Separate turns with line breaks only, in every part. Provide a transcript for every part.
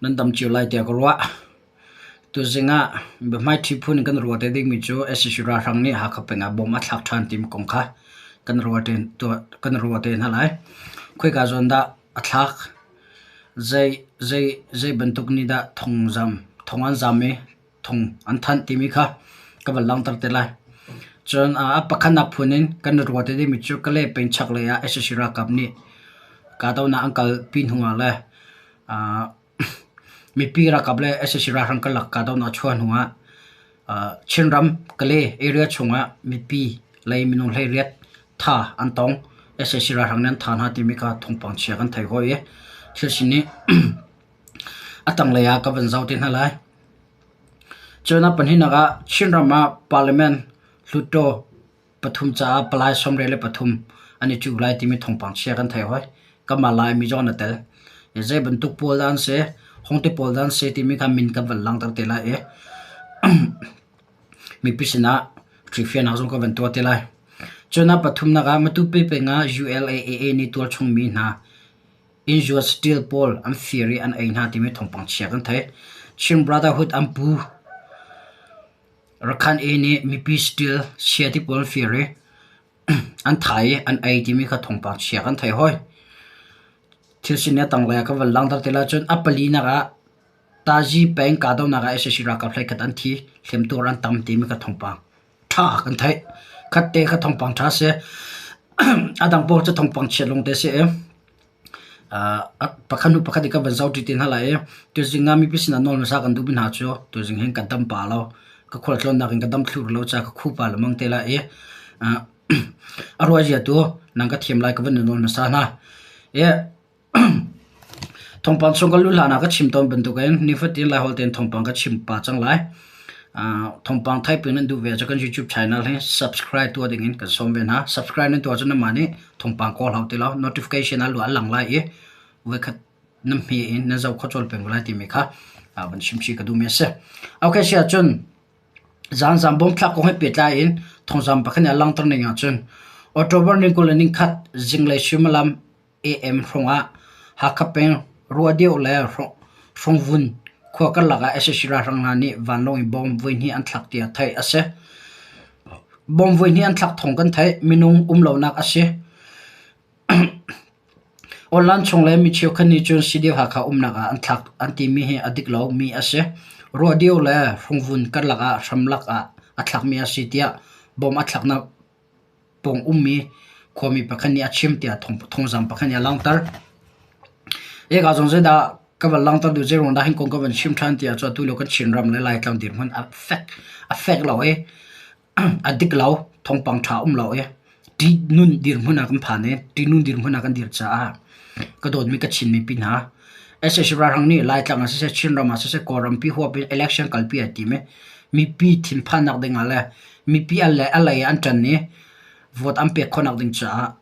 Nan dam cio lai tiah ka ruah. Tuzing ah biahmaiṭhi phun in kan ruah te dingmi cu sac ralhrang nih Hakha peng ah bom a thlak ṭhan timi kong kha kan ruah te kan ruah te hna lai. Khoika zawn dah a thlak? Zei zei zei bantuk nih dah thongzam thong an zam i thong an thanh timi kha ka van langhter te lai. Cun a pakhatnak phun in kan ruah te dingmi cu Kalay peng chaklei ah sac ralkap nih kahdohnak an kalpi hnu ah le mipi ralkap le sac ralhrang karlak kahdohnak a chuah hnu ah Chinram Kalay area chungah mipi lei minung 18 tha an tong. sac ralhrang nih an thah hna timi kha thawngpang chia kan thei hawi i thil sin i a tanglei ah ka van zoh te hna lai. Cun a pahnihnak ah Chinram ah Parliament Hluttaw pathum caah palai 23 an i cuh lai timi thawngpang chia kan theih hoi. Kanmah Laimi zong an i tel. Zei bantuk pawl dah an si, hongte pawl dah an si timi kha min kan van langhter te lai i mipi sinah hrilhfiahnak zong kan van tuah te lai. Cun a pathumnak ah Matupi peng ah ULAAA nih tualchung mi hna Innzuat steel pawl an fir i an ei hna timi thawngpang chia kan theih. Chin Brotherhood an pu. Rakhan E nih mipi steel chia ti pawl an fir i an thai i an ei timi kha thawngpang chia kan theih hoi. Thil sining a tanglei ah ka van langhter ti lai cun a palinak ah Tazi peng kahdohnak ah sac ralkap hleikhat an thi, hliamtuar an tam timi kha thawngpang ṭha kan theih. Khatte kha thawngpang ṭha si. A dang pawl cu thawngpang chia lawng te si i pakhat hnu pakhat i kan van zoh ṭi te hna lai i tuzing ah mipi sinah nawl hmasa kan duhmi hna cu tuzing hin ka dam pah lo. Ka khualtlawnnak in ka dam thlu lo caah ka khu pah lengmang te lai i a ruahzia tu nan ka thiam lai ka van nawl hmasa hna. I Thawngpang chung ka luh hlan ah ka chim tawn bantukin nifatin Laiholh tein thawngpang ka chim pah cang lai. Thawngpang theihping nan duh ve ahcun kan YouTube channel hi subscribe tuah dingin kan sawm ve hna. Subscribe nan tuah ahcun nanmah nih thawngpang kawl hau ti lo. Notification ah luah a lang lai i voikhat nan hme in nan zoh kho colh peng lai timi kha van chim chih ka duhmi a si. Okay, si ahcun Zaanzam bawmthlak kong he pehtlai in thawngzam pakhat nih a langhter ning ahcun October ni 21 zinglei suimilam AM hrawngah Hakha peng Ruadeu le Hrawngvun khua karlak ah sac ralhrang hna nih vanlawng in bomb voihnih an thlak tiah theih a si. Bomb voihnih an thlak thawng kan theih. Minung um lonak a si. Online chung le mi cheukhat nih cun CDF Hakha umnak ah an thlak an timi hi a dik lomi a si. Ruadeu le Hrawngvun karlak ah hramlak ah a thlakmi a si tiah bomb a thlaknak pawng ummi khuami pakhat nih a chim tiah thawngzam pakhat nih a langhter. Eka zong zeidah ka van langhter duh zeiruang dah hin kong ka van chim ṭhan tiah cu atu lio kan Chinram le Laitlang dirhmun a fek a fek lo i a dik lo thawngpang ṭha um lo i ṭihnun dirhmun ah kan phan i ṭihnun dirhmun ah kan dir caah ka dawtmi ka Chin mipi hna sac ralhrang nih Laitlang ah siseh Chinram ah siseh Kawlrampi huap in election kalpi ai tim i mipi thinphannak ding ah le mipi a lei ah an ṭan i vote an pek khawhnak ding caah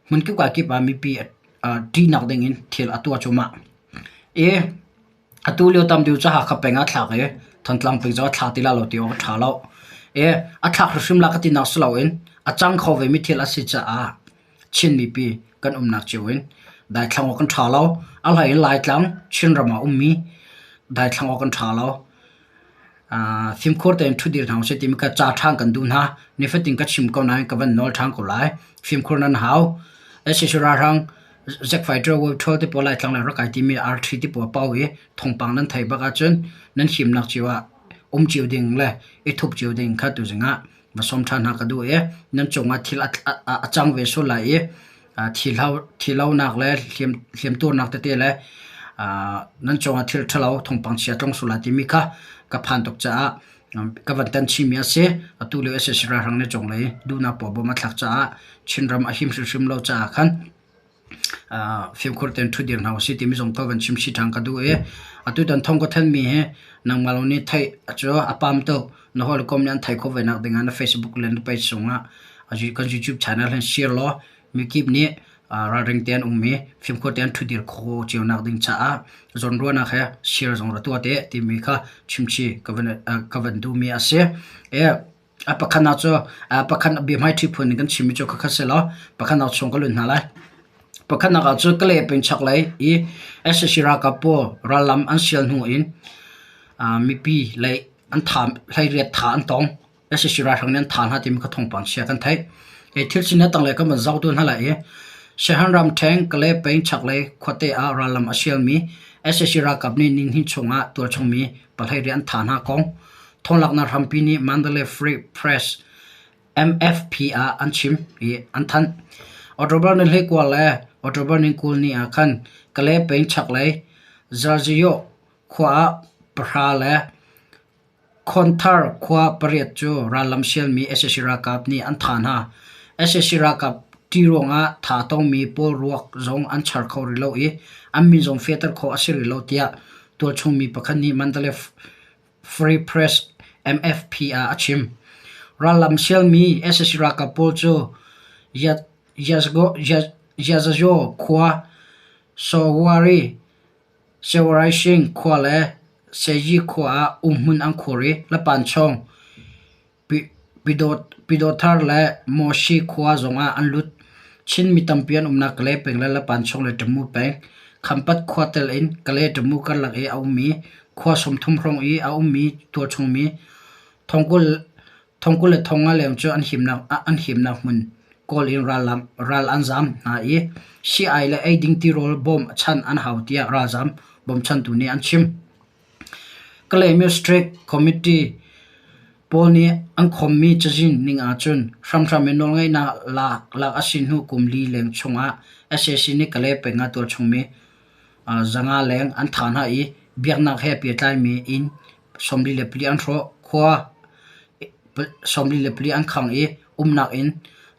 hmunkip kakip ah mipi ṭihnak ding in thil a tuah cuahmah. I atu lio tam deuh cu Hakha peng ah a thlak i Thantlang peng zong a thla ti lai lo ti awk a ṭha lo. I a thlak hrimhrim lai ka tinak si loin a cang kho vemi thil a si caah Chin mipi kan umnak cio in daithlang awk kan ṭha lo. A hlei in Laitlang Chinram ah ummi daithlang awk kan ṭha lo. Fimkhur tein ṭhutdir hna usih timi kha ca ṭhan kan duh hna. Nifatin ka chim ko nain ka van nawl ṭhan ko lai. Fimkhur nan hau. Sac ralhrang Zack fighter World Tour te pawl Laitlang le rak kai timi R3 te pawl pau i thawngpang nan theih bak ahcun nan himnak cio ah um cio ding le i thup cio ding kha tuzing ah va sawm ṭhan hna ka duh i nan cungah thil a cang ve sual lai i Thihlonak le hliamtuarnak tete le nan cungah thil ṭhalo thawngpang chia tlong sual lai timi kha ka phan tuk caah ka van tan chihmi a si. Atu lio sac ralhrang nih cunglei duhnak pawl bawm a thlak caah Chinram a him hrimhrim lo caah khan fimkhur tein ṭhutdir hna usih timi zong ka van chim chih ṭhan ka duh i atutan thawng ka thanhmi hi nangmah lawng nih theih cu a pam tuk. Na hawikom nih an theih khawh ve nak dingah na Facebook le na page cungah kan YouTube channel hin share law mikip nih ralring tein um i fimkhur tein ṭhutdir khawh cio nak ding caah zawnruahnak he share zong ra tuah te timi kha chimchih ka van duhmi a si. A pakhatnak cu pakhat biahmaiṭhi phun in kan chimmi cu khakhat si law pakhatnak chung ka lut hna lai. Pakhatnak ah cun Kalay peng chaklei i sac ralkap pawl rallam an sial hnu in mipi lei an tha hleiriat tha an tong. Sac ralhrang nih an thah hna timi kha thawngpang chia kan theih. Hi thil sining a tanglei kan van zoh tu hna lai i Siahan ramṭheng Kalay peng chaklei khuate ah rallam a sialmi sac ralkap nih nihnih chung ah tualchung mi pahleiriat an thah hna kong thawnglaknak hrampi nih Mandalay Free Press MFP ah an chim i an thanh. October ni 29 le October ni 20 ni ah khan Kalay peng chaklei Zarziyo khua ah pahra le Khonthar khua pariat cu rallam sialmi sac ralkap nih an thah hna. Sac ralkap ṭih ruangah tha a tongmi pawl ruak zong an char kho rih lo i an min zong fehter khawh a si rih lo tiah tualchung mi pakhat nih Mandalay Free Press MFP ah a chim. Rallam sialmi sac ralkap pawl cu Yazajo khua Sawari Sewaraising khua le Seyi khua ah umhmun an khuar i Lapanchawng, Pyidawthar le Mawshi khua zongah an lut. Chin mi tampi an umnak Kalay peng le Lapanchawng le Tamu peng, Khampat khua telh in Kalay-Tamu karlak i a ummi khua 30 hrawng i a ummi tualchung mi Thongkul le thongnga leng cu an himnak hmun kawl in ral an zaam hna i sii-ai le eiding tirawl bawmchan an hau tiah ralzaam bawmchantu nih an chim. Kalaymyo District Committee pawl nih an khommi cazin ning ahcun hramhram in nawlngeihnak lak a si hnu kum li leng chung ah sac nih Kalay peng ah tualchungmi 500 leng an thah hna i biaknak he pehtlaimi inn 44 an hrawh. Khua 44 an khang i umnak inn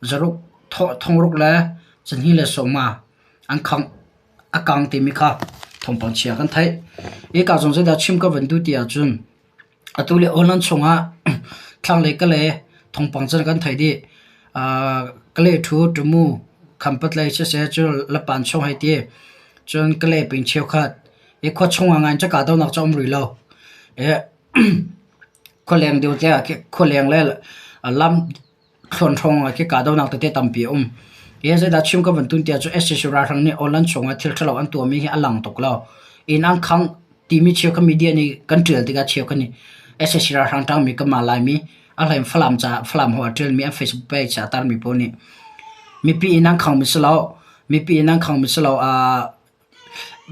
zaruk thongruk le cahnih le sawmnga an khangh. A kang timi kha thawngpang chia kan theih. Hika zong zeidah chim ka van duh ti ahcun atu le online chungah thlanglei ka le thawngpang cun kan theih dih. Kalay ṭhu ṭumu khampat lei siseh cu lapan chung hei ti. Cun Kalay peng cheukhat i khua chung ah ngai in caka donak cu a um rih lo. Khualeng deuh te ah khualeng le lam thluan hrawng ah khi kahdohnak tete tampi a um. Hi zeidah chim ka van tun tiah cu sac ralhrang nih online chungah thil ṭhalo an tuahmi hi a lang tuk lo. Inn an khangh timi cheu kha media nih kan ṭial tikah cheu kha nih sac ralhrang ṭangmi kanmah Laimi a hlei in Falam ca Falam ho a ṭialmi an Facebook page ah a tarmi pawl nih mipi inn an khangmi si lo mipi inn an khangmi si lo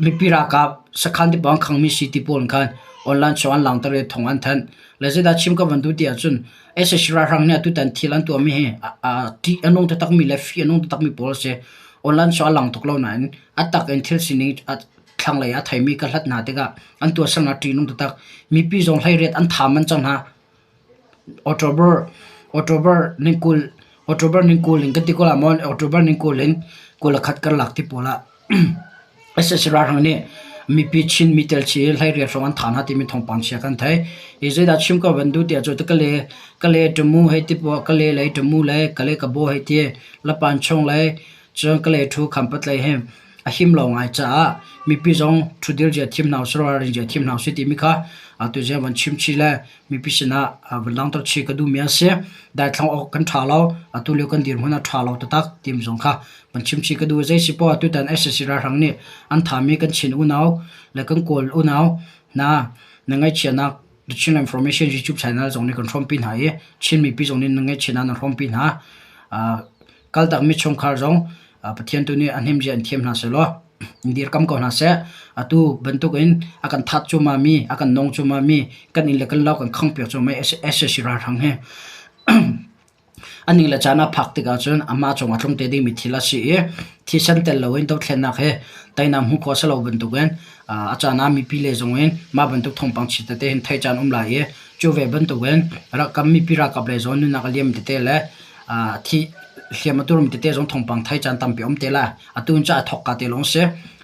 Mipi ralkap sakhan te pawl an khangmi si ti pawl khan online chung an langhter i thawng an thanh. Le zeidah chim ka van duh ti ahcun sac ralhrang nih atutan thil an tuahmi hi ṭih a nung taktakmi le fih a nung taktakmi pawl a si. Online chung a lang tuk lo nain a tak in thil sining thlanglei ah a theimi ka hlat hna tikah an tuahsernak ṭih a nung taktak. Mipi zong hleiriat an tha manh cang hna. October October ni 20 October ni 20 in kan ti ko lai maw October ni 20 in 21 karlak ti pawl ah sac ralhrang nih mipi Chin mi tel chi hleiriat hrawng an thah hna timi thawngpang chia kan theih. Hi zeidah chim ko van duh tiah cu kale kale ṭamu hei ti pawl kale lei ṭamu lei kale kabo hei ti lapan chung lei cun kale ṭhu khampat lei hi a him lo ngai caah mipi zong ṭhutdir zia thim hna usih ralrin zia thim hna usih timi kha atu zia van chim chih le mipi sinah van langhter chih ka duhmi a si. Daithlang awk kan ṭha lo, atu lio kan dirhmun a ṭha lo taktak timi zong kha van chim chih ka duh. Zei si poah tutan sac ralhrang nih an thami kan Chin unau le kan Kawl unau hna na ngaihchiatnak The Chin Information YouTube channel zong nih kan hrawmpi hna i Chin mipi zong nih na ngaihchiatnak nan hrawmpi hna. Kaltakmi chungkhar zong Pathian tu nih a hnemzia in thiam hna sehlaw in dirkam ko hna seh. Atu bantukin a kan that cuahmahmi, a kan nong cuahmahmi, kan inn le kan lo kan khangpiak cuahmah sac ralhrang hi a ning le caan a phak tikah cun amah cungah tlung te dingmi thil a si i thisen tel loin dothlennak hi teinak hmuh khawh a si lo bantukin a caan ah mipi le zong in mah bantuk thawngpang chia tete hin theih caan um lai i cu ve bantukin kan mipi ralkap lei zong nunnak a liam tete le Thi hliam a turmi tete zong thawngpang thei caan tampi a um te lai. Atu in cun a thawkka te lawng a si.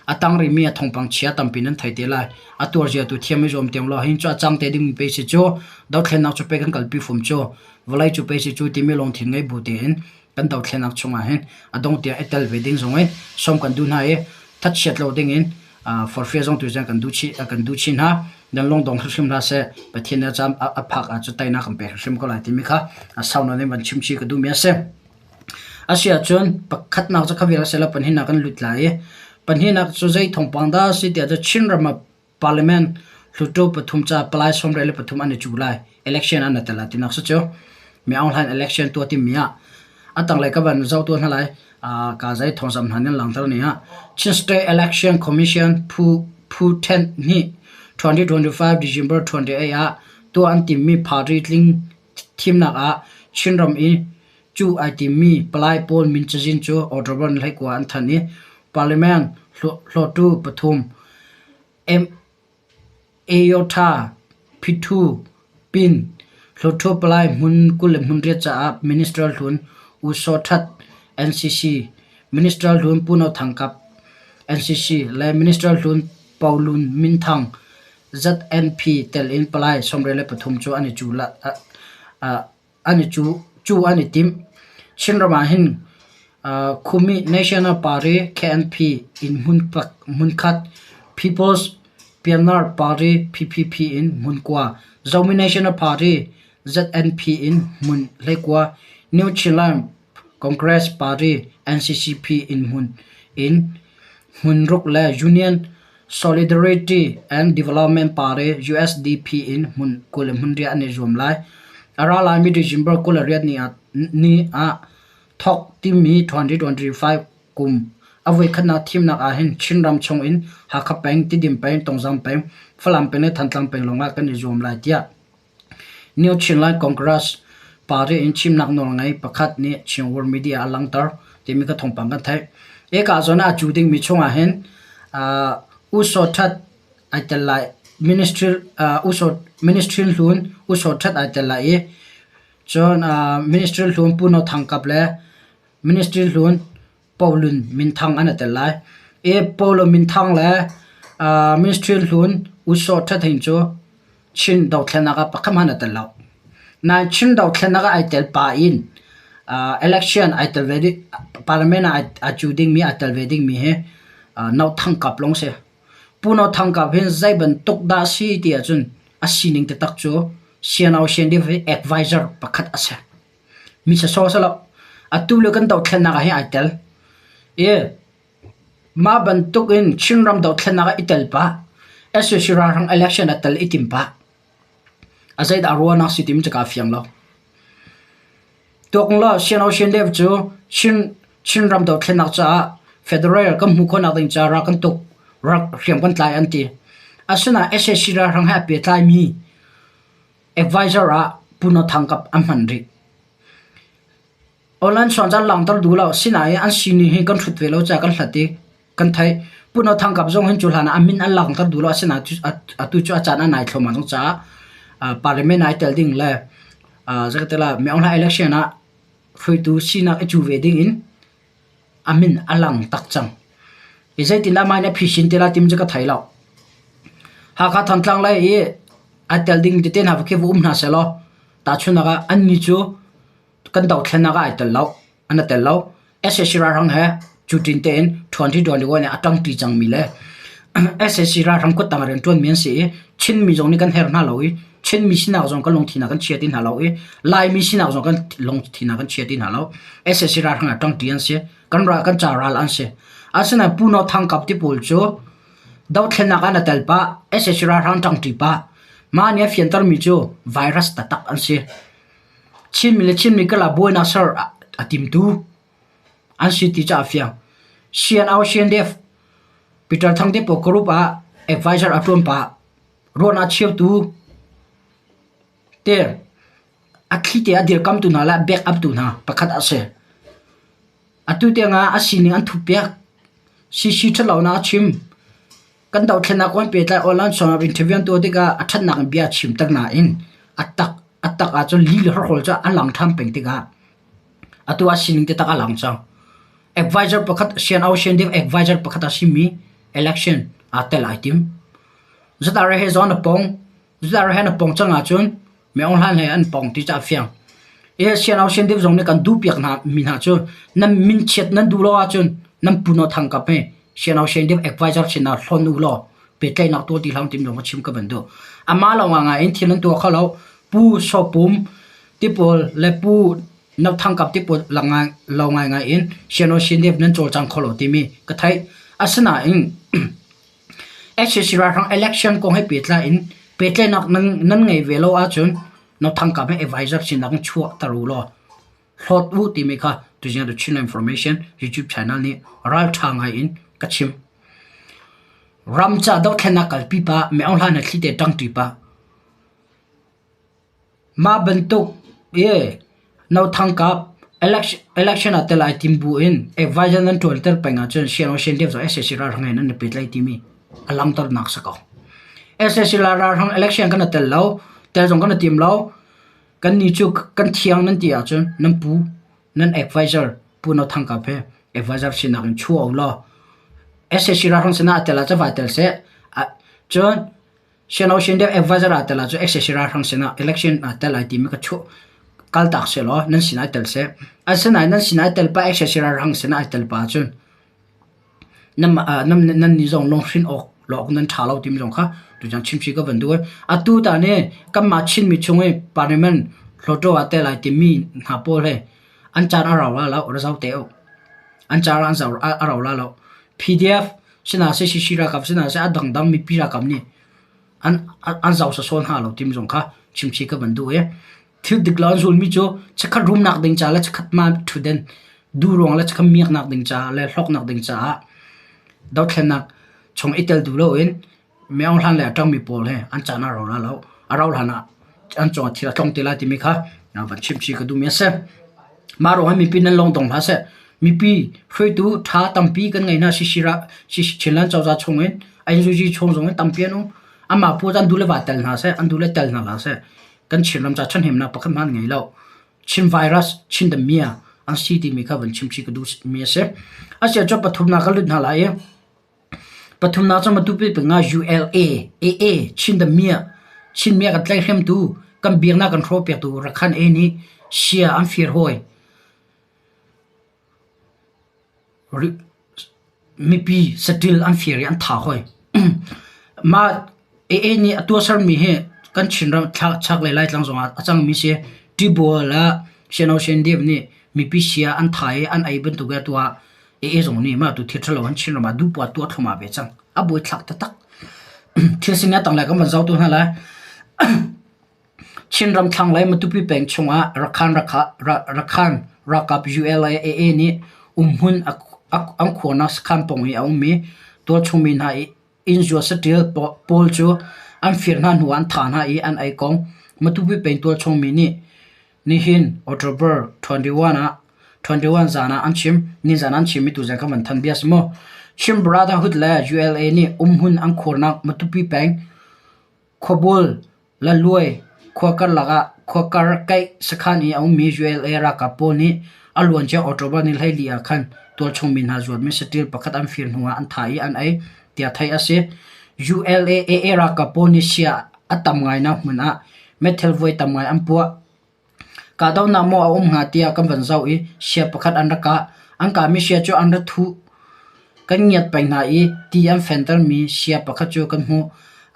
A tang rihmi a thawngpang chia tampi nan thei te lai. A tuarzia tu thiam i zuam tiang law hin cu a cang te dingmi pei si cu. Dothlennak cu pei kan kalpi fum cu. Vawlei cu pei si cu timi lungthin ngei bu tein kan dothlennak chungah hin a dong tiang i tel ve ding zong in sawm kan duh hna i thatchiat lo ding in forhfial zong tu kan duh chih kan duh chin hna. Nan lungdong hrimhrim hlah seh. Pathian nih caan a phak ahcun teinak kan pek hrimhrim ko lai timi kha a sau nawn in van chim chih ka duhmi a si. A si ahcun pakhatnak cu kha vial a si lo pahnihnak kan lut lai i pahnihnak cu zei thawngpang dah a si tiah cun Chinram ah Parliament Hluttaw pathum ca palai 73 an i cuh lai. Election an i tel lai tinak si cu. Mi Aung Hlaing election tuah timi ah a tanglei ka van zoh tuah hna lai. Ka zei thawngzamh hna nih langhter ni ah Chin State Election Commission phu phu then hnih 2025 December 28 ah tuah an timmi party tling thimnak ah Chinram i cuh ai timmi palai pawl min cazin cu October ni 19 an thanh i Parliament hlawtu pathum Ayotha Phithu Pin Hluttaw palai hmun 28 caah Minister hlun U Saw That NCC, Minister hlun Pu No Thang Kap NCC le Minister hlun Pau Lun Min Thang ZNP tel in palai 23 cu an i cu an i timh. Chinram ah hin Khumi National Party KNP in hmunkhat, People's Pioneer Party PPP in hmunkua, Zomi National Party ZNP in hmun 19, New Chinland Congress Party NCCP in hmun ruk le Union Solidarity and Development Party USDP in hmun 28 an i zuam lai. A ra laimi December 28 ni ah thawk timi 2025 kum a voikhatnak thimnak ahhin Chinram chung in Hakha peng, Tidim peng, Tongzang peng, Falam peng le Thantlang peng lawngah kan i zuam lai tiah New Chinland Congress Party in chimnak nawlngei pakhat nih Chin World Media a langhter timi ka thawngpang kan theih. Eka zawn ah a cu dingmi chungah hin U Saw That ai tel lai. Ministry U Saw Ministry hlun U Saw That ai tel lai i cun Ministry hlun Pu No Thang Kap le Ministry hlun Paulun minthang an i tel lai. I Paul minthang le Ministry hlun U Saw That hin cu Chin dothlennak ah pakhat hmanh a tel lo. Nain Chin dothlennak ah ai tel pa in election ai tel ve ding parliament ah aa cu dingmi ai tel ve dingmi hi No Thang Kap lawng si. Pu No Thang Kap hin zei bantuk dah si ti ahcun a sining taktak cu CNO CNDF hi advisor pakhat a si. Mi sawsawh a si lo. Atu le kan dothlennak ah hin ai tel. I Mah bantuk in Chinram dothlennak ah i tel pah, sac ralhrang election ah tel i tim pah. A zeidah ruahnak si timi cu kaa fiang lo. Tuak law CNO CNDF cu Chin Chinram dothlennak caah federal kan hmuh khawhnak ding caah ral kan tuk, rak hriam kan tlai an ti. Asinain sac ralhrang he a pehtlaimi advisor ah Pu No Thang Kap an hman rih. Online chuan caan langhter duh lo. Sinain an sining hi kan hrut ve lo caah kan hlat i kan theih. Pu No Thang Kap zong hin cu hlan ah a min an langhter duh lo. Asinain atu cu a caan a nai thluahmah cang caah parliament ah i tel ding le zeikatila Myo Hla election ah hruaitu sinak i cu ve ding in a min a lang tak cang. I zeitindah mah nih a phisin te lai timi cu ka thei lo. Hakha Thantlang lei i ai tel ding tete hna khi va um hna sehlaw tahchunhnak ah annih cu kan dothlennak ah ai tel lo an i tel lo sac ralhrang he cutin tein ṭhuanṭi ṭuan lio nih a ṭangṭi cangmi le sac ralhrang kuttang ah rianṭuanmi an si i Chinmi zong nih kan herh hna lo i Chinmi sinak zong kan lungthin ah kan chia ti hna lo i Laimi sinak zong kan lungthin ah kan chia ti hna lo sac ralhrang ah ṭangṭi an si kan ral kan ca ral an si asinain Pu No Thang Kap ti pawl cu dothlennak ah na tel pah sac ralhrang ṭangṭi pah mah nih a fiantermi cu virus taktak an si. Chinmi le Chinmi karlak buainak ser a timtu an si ti cu a fiang. CNO CNDF Peter Thang te pawl group ah advisor a ṭuan pah. Ruahnak cheutu te a thli te a dirkamtu hna le a back up tu hna pakhat a si. Atu tiangah a sining an thup piak. CC ṭhatlonak a chim. Kan dothlennak kong pehtlai online chungah interview an tuah tikah a ṭhatnak in bia a chimter nain a tak a tak ahcun li le hrawkhrol cu a lang ṭhan peng tikah atu a sining taktak a lang cang. Advisor pakhat CNO CNDF advisor pakhat a simi election aa tel ai tim. ZRA he zong an pong. ZRA he an pong cang ahcun Myo Hlan he an pong ti cu a fiang. I CNO CNDF zong nih kan duhpiak hna mi hna cu nan min chiat nan duh lo ahcun nan pu no thang kap hi CNO CNDF advisor sinah hlawn u law pehtlaihnak tuah ti hlah timi zong ka chim ka van duh. Amah lo ngai in thil an tuah kho lo. Pu Saw Pum ti pawl le Pu Nothang kap ti pawl lo ngaingai in CNO CNDF nan cawlcang kho lo timi ka theih. Asinain SAC ralhrang election kong he pehtlai in pehtlaihnak nan ngei ve lo ahcun Nothang kap hi advisor sinak in chuahter u law hlawt u timi kha tuzing The Chin Information YouTube channel nih ralṭha ngai in ka chim. Ram ca dothlennak kalpi pah, mi Aung Hla na thli te ṭangṭi pah. Mah bantuk i Nothang kap election ah tel ai tim bu in advisor nan ṭuanter peng ahcun CNO CNDF zong sac ralhrang he nan i pehtlaih timi a langhternak si ko. Sac ralhrang election kan i tel lo, tel zong kan i tim lo. Kannih cu kan thiang nan ti ahcun nan pu, nan advisor Pu Nothang Kap he advisor sinak in chuah u law sac ralhrang sinah a tel ahcun vai tel seh. Cun CNO CNDF advisor aa tel ahcun sac ralhrang sinah election aa tel ai timi kha chuah kaltak sehlaw nan sinah i tel seh. Asinain nan sinah i tel pah sac ralhrang sinah ai tel pah ahcun nan nih zong lunghrin awk lawk nan ṭha lo timi zong kha tutan chimchih ka van duh. Atu ta nih kanmah Chinmi chung i parliament hluttaw ah tel ai timi hna pawl hi an caan a rau la lo, ra zau te u. An caan a rau la lo. PDF sinah seh CC ralkap sinah seh a dangdang mipi ralkap nih an an zau sasawn hna lo timi zong kha chimchih ka van duh i thil dik lo an zulmi cu chikkhat rumnak ding ca le chikkhat ma ṭhutden duh ruang le chikkhat miaknak ding caah le hlawknak ding caah dothlennak chung i tel duh loin Mi Aung Hlan le a ṭangmi pawl he an caan a rau la lo. A rau hlan ah an cungah thil a tlong te lai timi kha van chimchih ka duhmi a si. Mah ruangah mipi nan lung dong hlah seh. Mipi hruaitu ṭha tampi kan ngei hna. Sisira Chinland cozah chung in NUG chung zong in tampi an um. Amah pu an duh le va tel hna seh, an duh le tel hna hlah seh. Kan Chinram ca ṭhahnemnak pakhat hmanh an ngei lo. Chin virus, Chin damia an si timi kha van chimchih ka duhmi a si. Asiah cun pathumnak ka lut hna lai i Pathumnak cu Matupi peng ah ULA, AA, Chin Damiah, Chinmi a kan tlaihhremtu, kan biaknak kan hrawhpiaktu Rakhan A nih sia an fir hawi. Mipi saṭil an fir i an thah hawi. Mah AA nih a tuahsermi hi kan Chinram chaklei Laitlang zongah a cangmi si. Tibual ah CNO CNDF nih mipi sia an thah i an ei bantuk i atu ah AA zong nih mah tu thil ṭhalo an Chinram ah duhpoah tuah thluahmah ve cang. A buaithlak taktak. Thil sining a tanglei kan van zoh tu hna lai. Chinram thlanglei Matupi peng chungah Rakhan Rakhan ralkap ULA AA nih umhmun an khuarnak sakhan pawng i a ummi tualchung mi hna i innzua saṭil pawl cu an fir hna hnuah an thah hna i an ei kong Matupi peng tualchung mi nih Nihin October 21 ah 21 zan ah an chim. Nizan an chimmi tuzan kan van than bia si mu. Chin Brotherhood le ULA nih umhmun an khuarnak Matupi peng Khuabul, Laluai khua karlak ah khua kar kaih sakhan i a ummi ULA ralkap pawl nih a luancia October ni 14 ah khan tualchung mi hna zuatmi saṭil pakhat an fir hnuah an thah i an ei tiah theih a si. ULA AA ralkap pawl nih sia a tam ngainak hmun ah meithal voi tam ngai an puah. Kahdohnak maw a um hnga tiah kan van zoh i sia pakhat an rak kah. An kahmi sia cu an ra thuh. Kan ngiat peng hna i ti an fentermi sia pakhat cu kan hmuh.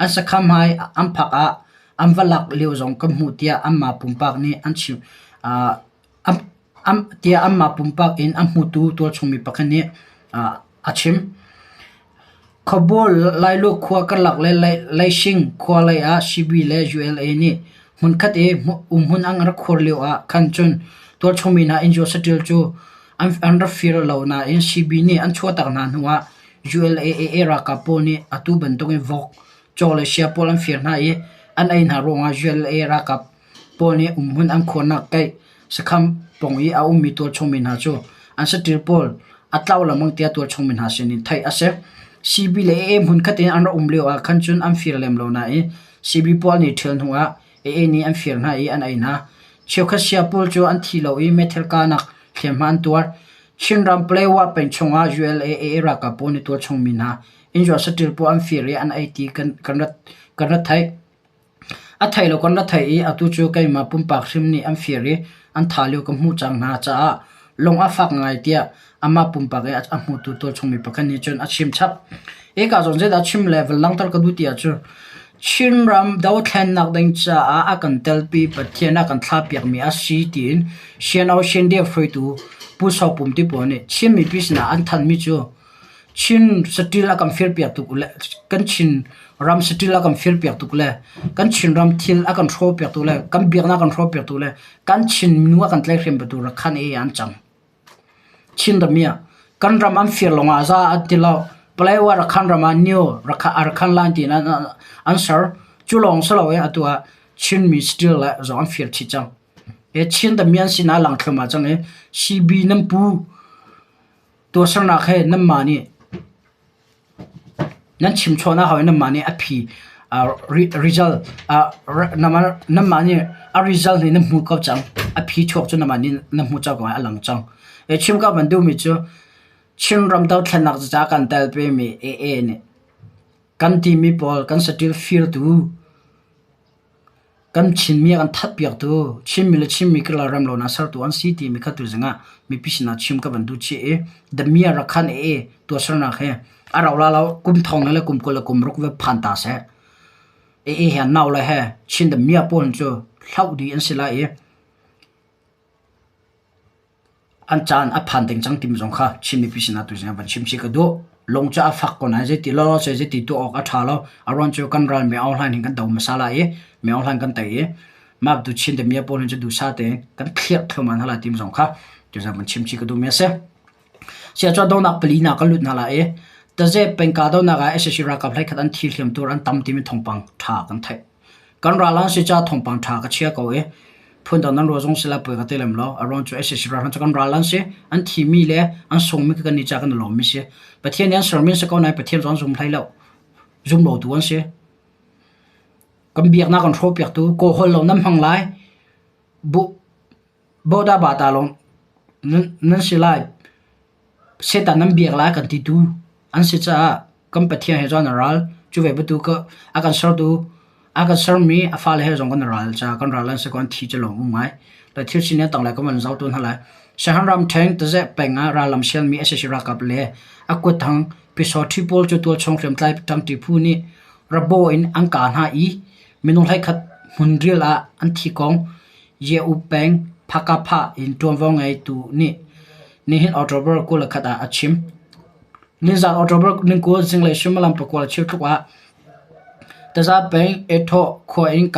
An sakham hmai an phak ah an va lak lio zong kan hmuh tiah anmah pumpak nih an chim. Tiah anmah pumpak in a hmutu tualchung mi pakhat nih a chim. Khuabawl Lailu khua karlak le Leising khua lei ah CB le ULA nih hmunkhat i umhmun an rak khuar lio ah khan cun tualchung mi hna innzuat saṭil cu an rak fir lo nain CB nih an chuahtak hna hnu ah ULA AA ralkap pawl nih atu bantuk in vok, caw le sia pawl an fir hna i an ei hna ruangah ULA ralkap pawl nih umhmun an khuarnak kaih Sakham pawng i a ummi tualchung mi hna cu an saṭil pawl a tlau lengmang tiah tualchung mi hna sinin theih a si. CB le AA hmunkhat in an rak um lio ah khan cun an fir lem lo nain CB pawl nih ṭhial hnu ah AA nih an fir hna i an ei hna. Cheukhat sia pawl cu an thi lo i meithal kahnak hliamhma an tuar. Chinram Palawa peng chungah ULA AA ralkap pawl nih tualchung mi hna innzuat saṭil pawl an fir i an ei ti kan rak theih. A thei lo kan ra theih i atu cu keimah pumpak hrim nih an fir i an thah lio ka hmuh cang hna caah lung a fak ngai tiah amah pumpak i a hmutu tualchung mi pakhat nih cun a chim chap. Hika zawn zeidah chim le van langhter ka duh ti ahcun. Chinram dothlennak ding caah a kan telpi Pathian a kan thlahpiakmi a si tiin CNO CNDF hruaitu Pu Sau Pum ti pawl nih Chin mipi sinah an thanhmi cu Chin saṭil a kan firpiak tuk le kan Chin ram saṭil a kan firpiak tuk le kan Chinram thil a kan hrawhpiak tuk le kan biaknak a kan hrawhpiak tuk le kan Chin nu a kan tlaihhrem tu rakhan i an cang. Chin ram ah kan ram an fir lawngah za an ti lo. Paletwa Rakhan ram ah new Rakhan line tiin an ser. Cu lawng si loin atu ah Chinmi saṭil le zong an fir chih cang. Chin damian sinah lang thluahmah cang i CB nan pu tuahsernak he nanmah nih Nan chimchawn a hau i nanmah nih a phi result nanmah nih a result nih nan hmuh ko cang. A phi chuak cu nanmah nih nan hmuh cang ko a lang cang. Chim ka van duhmi cu Chinram dothlennak caah kan telpimi AA nih kan timi pawl kan saṭil firtu Kan Chinmi a kan thatpiaktu, Chinmi le Chinmi karlak remlonak sertu an si timi kha tuzing ah mipi sinah chim ka van duh chih i Damia Rakhan ee tuahsernak hi a rau la lo kum thong le kum 20 le kum ruk va phan ta seh. Ee he nau le he Chin Damia pawl cu hloh dih an si lai i An caan a phan deng cang timi zong kha Chin mipi sinah tuzing ah van chim chih ka duh. Lung cu a fak ko nain zeiti lawlaw seh zeiti tuah awk a ṭha lo. A ruang cu kan ral Myo Aung Hlaing hin kan do hmasa lai i Myo Aung Hlaing kan tei i mah tu Chin damiah pawl hin cu duhsah tein kan thliarh thluahmah hna lai timi zong kha tuzing van chim chih ka duhmi a si. Siacuah donak pali hna kan lut hna lai i Taze pengka donak ah sac ralkap hleikhat an thi hliam tur an tam timi thawngpang ṭha kan theih. Kan ral an si caah thawngpang ṭha ka chia ko i phundang nan ruah zong si lai poi ka ti lem lo. A ruang cu sac ralhrang cu kan ral an si. An thimi le an sungmi khi kan nih caah kan i lawmmi si. Pathian nih an sermi an si ko nain Pathian cu an zum hlei lo. Zum lotu an si. Kan biaknak kan hrawhpiaktu kawhhawl lo nan hmang lai. Bu boda bata lawng nan si lai. Satan nan biak lai kan titu an si caah kan Pathian he cun a ral. Cu ve bantuk a kan sertu, a kan sermi a fale he zong kan ral caah kan ral an si ko an thi cu lawm um ngai. Le thil sining a tanglei kan van zoh tawn hna lai. Shan ram ṭheng tazeh peng ah rallam sialmi sac ralkap le a kuthang Pyusawṭhi pawl cu tualchung hriamtlai ṭangṭi phu nih rabaw in an kah hna i minung 11 hmunrial ah an thi kong Ye-U peng Phakapha in ṭuanvo ngeitu nih nihin October 21 ah a chim. Nizaan October 20 zinglei suimilam pakua le cheu tluk ah Taza peng Ethaw khua in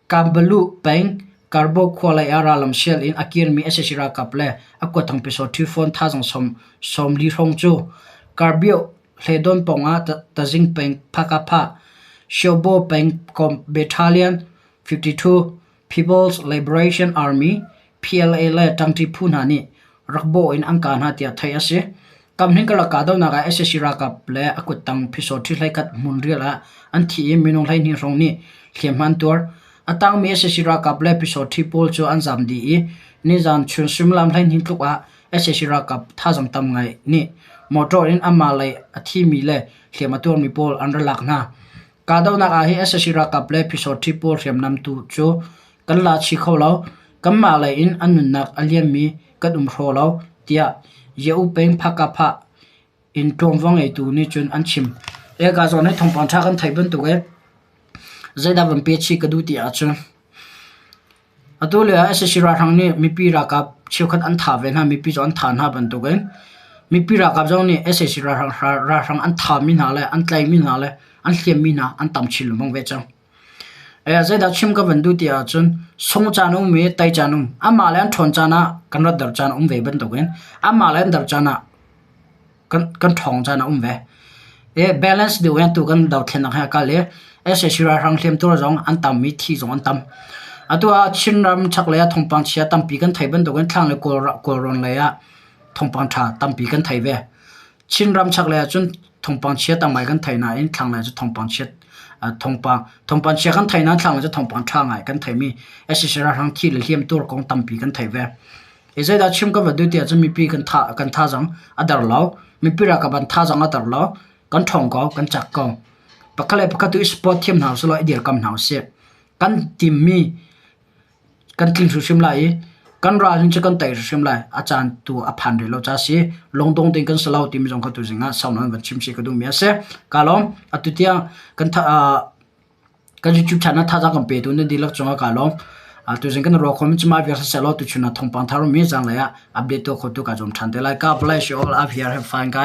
Kambalu peng Karbo khua lei ah rallam sial in a kirmi sac ralkap le a kuathang pyusawṭhi phone thazaang 40 hrawng cu Karbioh Hledawn pawngah Tazing peng Phakapha, Hsiobo pengkomh Battalion 52, People's Liberation Army, PLA le ṭangṭi phu hna nih rak bawh in an kah hna tiah theih a si. Kamhning karlak kahdohnak ah sac ralkap le a kuttang phisawṭhi 11 hmunrial ah an thi i minung 12 hrawng nih hliamhma an tuar. A tangmi sac ralkap le phisawṭhi pawl cu an zaam dih i nizaan chun suimilam 12 tluk ah sac ralkap thazaang tam ngai nih motor in anmah lei a thimi le hliam a tuarmi pawl an ra lak hna. Kahdohnak ah hi sac ralkap le phisawṭhi pawl hriamnam tu cu kan la chih kho lo. Kanmah lei in an nunnak a liammi kan um hraw lo, tiah Ye-U peng Phakapha in ṭuanvo ngeitu nih cun an chim. Eka zawn hi thawngpang ṭha kan theih bantuk in zeidah van pe chih ka duh ti ahcun Atu lio ah sac ralhrang nih mipi ralkap cheukhat an thah ve hna, mipi cu an thah hna bantukin mipi ralkap zong nih sac ralhrang an thahmi hna le an tlaihmi hna le an hliammi hna an tam chin lengmang ve cang. Zeidah chim ka van duh ti ahcun sung caan um i tei caan um. Amah le an ṭhawn caan ah kan rat dar caan a um ve bantukin amah le an dar caan ah kan ṭhawng caan a um ve. Balance deuh in atu kan dothlennak hi a kal i sac ralhrang hliamtuar zong an tam i thi zong an tam. Atu ah Chinram chaklei ah thawngpang chia tampi kan thei bantukin thlang le Kawlrawn lei ah thawngpang ṭha tampi kan thei ve. Chinram chaklei ah cun thawngpang chia tam ngai kan thei nain thlanglei cu thawngpang chia thawngpang thawngpang chia kan thei nain thlanglei cu thawngpang ṭha ngai kan theimi sac ralhrang thi le hliamtuar kong tampi kan thei ve. Hi zeidah chim ka va duh tiah cun mipi kan tha kan thazaang a der lo. Mipi ralkap an thazaang a der lo. Kan ṭhawng ko, kan cak ko. Pakhat le pakhat tu i support thiam hna usih law i dirkam hna usih. Kan timmi kan tling hrimhrim lai i Kan ral hin cu kan tei hrimhrim lai. A caan tu a phan rih lo ca si. Lungdong ding kan si lo timi zong kha tuzing ah sau nawn van chim si ka duhmi a si. Ka lawm. Atu tiang kan kan YouTube channel thazaang kan petu nan dihlak cungah ka lawm. Tuzing kan ruah khomi cu mah vial siseh law tuchun ah thawngpang thar mi zanglei ah update tuah khotu ka zuam ṭhan te lai. God bless you all. Up here. Have fun guys.